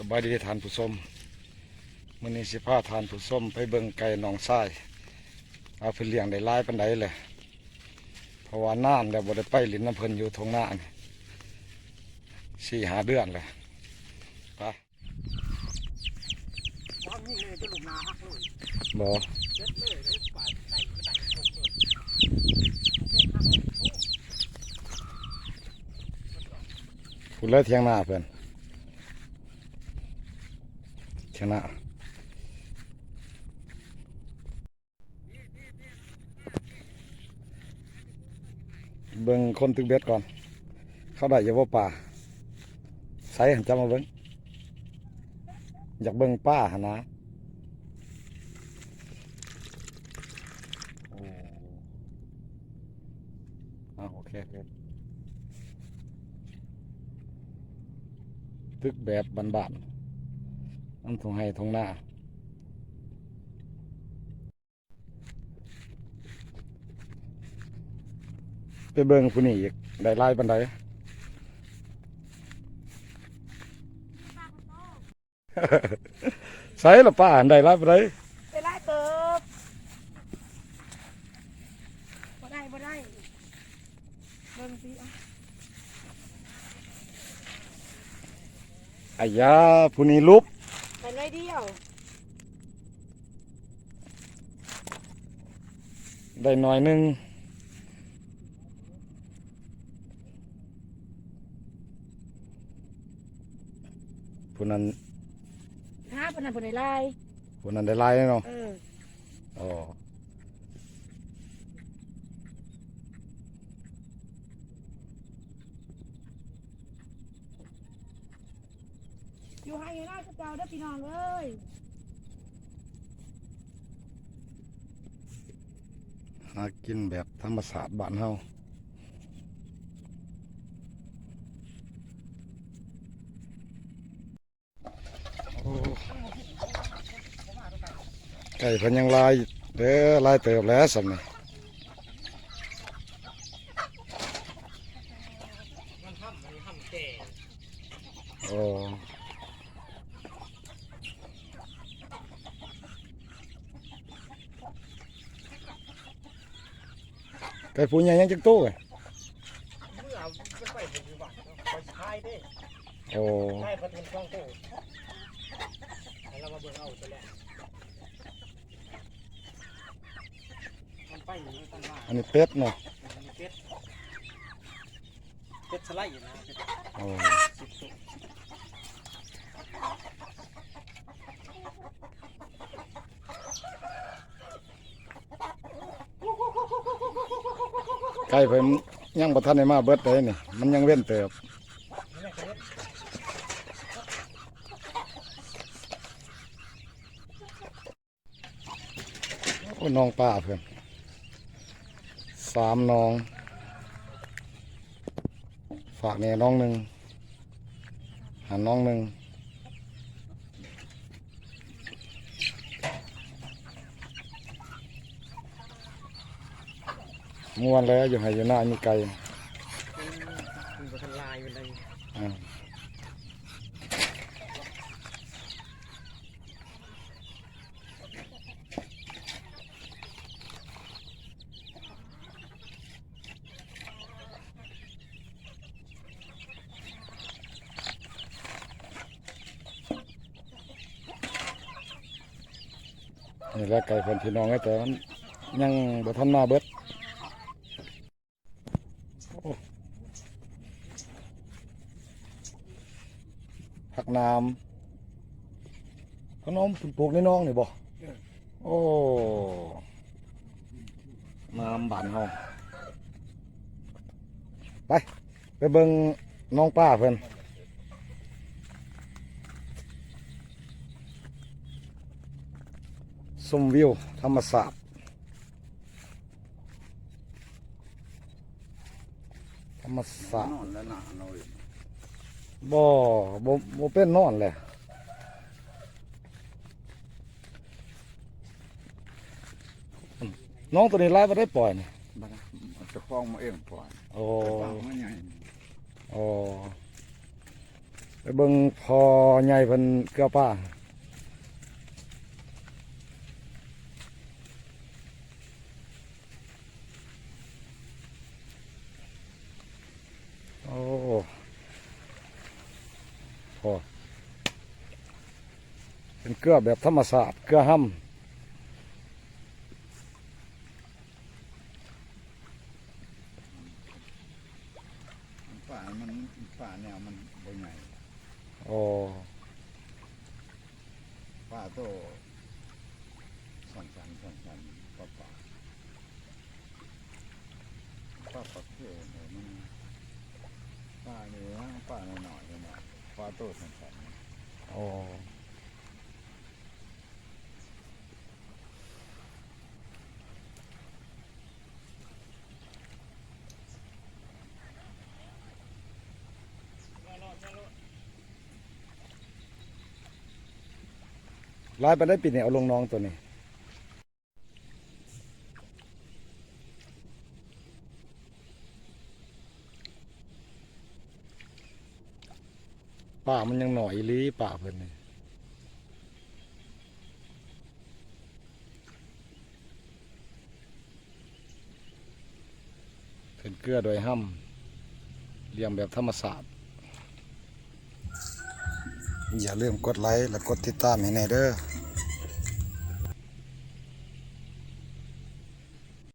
ສະບາຍດີທ່ານຜູ້ຊົມ, ມື້ນີ້ຊິພາທ່ານຜູ້ຊົມໄປເບິ່ງໄກ່ນ້ອງຊາຍ ວ່າເພິ່ນລ້ຽງໄດ້ຫຼາຍປານໃດແຫຼະ ເພາະວ່ານານແລ້ວບໍ່ໄດ້ໄປຫຼິ້ນນຳເພິ່ນຢູ່ທົ່ງນານີ້ ສີ່ຫ້າເດືອນແລ້ວ. ໄປ. ບໍ່ ພຸ້ນແຫຼະຖຽງນາເພິ່ນ ຖຽງນາ. ເບິ່ງຄົນຕຶກເບັດກ່ອນ ເຂົາໄດ້ຢູ່ບໍ່ປາ? ໃສຫັ້ນ ຈັບມາເບິ່ງ ຢາກເບິ່ງປາຫັ້ນນະ. ໂອ້ ເອົາ ໂອເຄ ໂອເຄ ຕຶກແບບບ້ານໆ ນຳທົ່ງໄຮ່ທົ່ງນາ. ໄປເບິ່ງຜູ້ນີ້ອີກ ໄດ້ຫຼາຍປານໃດ? ໃສລະປາຫັ້ນ ໄດ້ຫຼາຍປານໃດ? ໄດ້ຫຼາຍເຕີບ. ບໍ່ໄດ້ ບໍ່ໄດ້. ເບິ່ງຊິ ອາຍາ ຜູ້ນີ້ຫຼຸບ ໄດ້ໜ້ອຍດຽວ ໄດ້ໜ້ອຍໜຶ່ງ. ຜູ້ນັ້ນ ຫາ ຜູ້ນັ້ນ ຜູ້ໄດ້ຫຼາຍ ຜູ້ນັ້ນໄດ້ຫຼາຍເນາະ. ເອີ ອໍ ຢູ່ໄຮ່ຢູ່ນາຄືເກົ່າເດີພີ່ນ້ອງເອີຍ. ຫາກິນແບບທຳມະຊາດບ້ານເຮົາ. ໂອ້ ໄກ່ເພິ່ນຍັງຫຼາຍເດີ ຫຼາຍເຕີບແຫຼະສ່ຳນີ້. ໂອ້ ໄກ່ຜູ້ໃຫຍ່ຍັງຈັກໂຕ? ເມື່ອໄປຢູ່ບ້ານເນາະ ໄປຂາຍເດ້. ໂອ້ ໄດ້ປະເທດສອງໂຕ ໃຫ້ລາວມາເບິ່ງເອົາໂຕແລກ. ມັນໄປຢູ່ ອັນນີ້ເປັດເນາະ ອັນນີ້ເປັດ. ເປັດສະໄລນະ ເປັດ. ໂອ້ ສິບໂຕ. ໄກ່ເພິ່ນຍັງບໍ່ທັນໄດ້ມາເບິດເດ້ນີ້ ມັນຍັງເວັ້ນເຕີບ. ໂອ້ ໜອງປາເພິ່ນ ສາມໜອງ ຝາກແດ່ໜອງໜຶ່ງ ຫັ້ນໜອງໜຶ່ງ. ມ່ວນແຫຼະ ຢູ່ໄຮ່ຢູ່ນາມີໄກ່. ມັນບໍ່ທັນຫຼາຍປານໃດ. ອ່າ. ນີ້ແຫຼະໄກ່ເພິ່ນພີ່ນ້ອງເອີຍ ແຕ່ມັນຍັງບໍ່ທັນມາເບິດ. ໂອ້ ຜັກໜາມ ຂະໜົມເພິ່ນປູກໃນໜອງນີ້ບໍ່? ເອີ ໂອ້ ໜາມບ້ານເຮົາ. ໄປ ໄປເບິ່ງໜອງປາເພິ່ນ ຊົມວິວທຳມະຊາດ. ທຳມະຊາດ ນອນແລ້ວນະ ເຮົາ ບໍ່ ບໍ່ ບໍ່ເປັນນອນແຫຼະ. ນ້ອງໂຕນີ້ຫຼາຍປານໃດປ່ອຍນີ້? ບໍ່ໄດ້ ເຈົ້າຂອງມາເອງປ່ອຍ. ໂອ້ ເຈົ້າຂອງມາໃຫຍ່. ໂອ້. ໄປເບິ່ງພໍ່ໃຫຍ່ເພິ່ນເກືອປາ. ໂອ້ ໂອ້ ເປັນເກືອແບບທຳມະຊາດ ເກືອຮຳ. ປາມັນ ປາແນວມັນບໍ່ໃຫຍ່ ອໍ ປາໂຕສັ້ນໆ ສັ້ນໆ ປາ ປາ ປາປາເຂມັນ ປານີ້ ປານ້ອຍໆ ປາໂຕສັ້ນໆ ອໍ. ຫຼາຍປານໃດປີນີ້ເອົາລົງໜອງໂຕນີ້? ປາມັນຍັງໜ້ອຍອີ່ຫຼີ ປາເພິ່ນນີ້ ເປັນເກືອດອຍຮຳ ລ້ຽງແບບທຳມະຊາດ. ຢ່າລືມກົດໄລ ແລະ ກົດຕິດຕາມໃຫ້ແດ່ເດີ້.